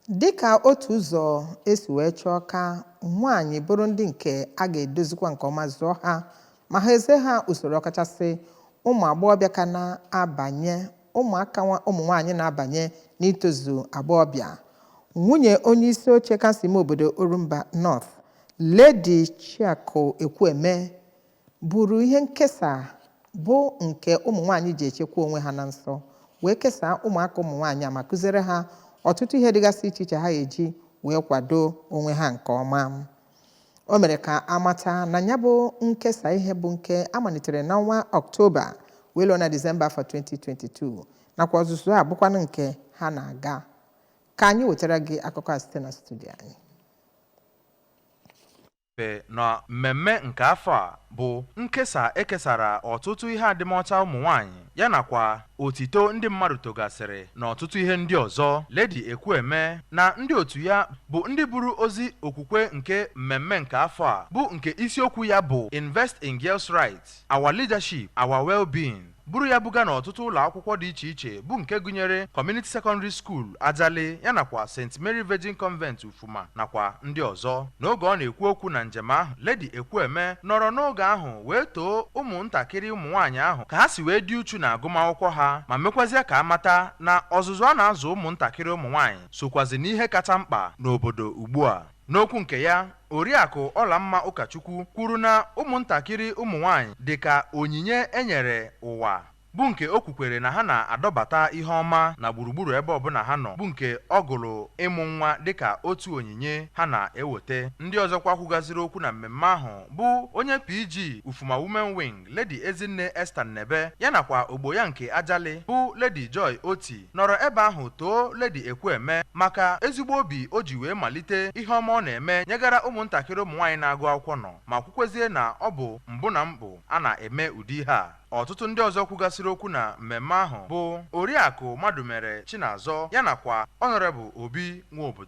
Dịka otu ụzọ esi wee chọọ ka nwaanyị bụrụ ndị nke a ga-edozikwa nke ọma, zụọ ha ma hazie ha usoro, ọkachasị ụmụ agbọghọbịa ka na-abanye, ụmụaka ụmụ nwaanyị na-abanye n'itozu agbọghọbịa, nwunye onye isi oche kansụl ime obodo Orumba North, Lady Chiakụ Ekwueme, buru ihe nkesa bụ nke ụmụ nwaanyị ji echekwa onwe ha na nsọ wee kesaa ụmụaka ụmụ nwaanyị a ma kụziere ha ọtụtụ ihe dịgasị iche iche ha ga-eji wee kwado onwe ha nke ọma. O mere ka amata na ya bụ nkesa ihe bụ nke a malitere n'ọnwa Ọktoba wee lụọ na Disemba afọ 2022, nakwa ọzụzụ a bụkwanụ nke ha na-aga. Ka anyị wetara gị akụkọ a site na studio anyị. Na mmemme nke afọ a bụ nkesa ekesara ọtụtụ ihe adịmọcha ụmụ nwanyị, ya nakwa otito ndị mmadụ togasịrị na ọtụtụ ihe ndị ọzọ. Lady Ekwueme na ndị otu ya bụ ndị buru ozi okwukwe nke mmemme nke afọ a, bụ nke isiokwu ya bụ "Invest in Girls' Rights, Our Leadership, Our Well-Being", buru ya buga n'ọtụtụ ụlọ akwụkwọ dị iche iche, bụ nke gụnyere Community Secondary School Ajali, ya nakwa St Mary Virgin Convent Ufuma, nakwa ndị ọzọ. N'oge ọ na-ekwu okwu na njem ahụ, Lady Ekwueme nọrọ n'oge ahụ wee too ụmụntakịrị ụmụ nwaanyị ahụ ka ha si wee dị uchu na agụmakwụkwọ ha, ma mekwazie ka amata na ọzụzụ a na-azụ ụmụntakịrị ụmụ nwaanyị sokwazi n'ihe kacha mkpa n'obodo ugbu a. N'okwu nke ya, Oriakụ Ọlamma Ụkọchukwu kwuru na ụmụntakịrị ụmụ nwanyị dị ka onyinye e nyere ụwa, bụ nke o kwukwere na ha na-adọbata ihe ọma na gburugburu ebe ọbụla ha nọ, bụ nke ọ gụrụ ịmụ nwa dịka otu onyinye ha na-eweta. Ndị ọzọkwa kwugaziri okwu na mmemme ahụ bụ onye PG Ufuma Women Wing, Lady Ezinne Esther Nnebe, ya nakwa ogbo ya nke Ajali bụ Lady Joy Oti, nọrọ ebe ahụ too Lady Ekwueme maka ezigbo obi o ji wee malite ihe ọma ọ na-eme nyegara ụmụntakịrị ụmụ nwaanyị na-agụ akwụkwọ nọ, ma kwukwezie na ọ bụ mbụ na mbụ a na-eme ụdị ihe a. Ọtụtụ ndị ọzọ kwugasịrị okwu na mmemme ahụ bụ Oriakụ Madumere Chinazọ, ya nakwa Honorable Obi Nwaobodo.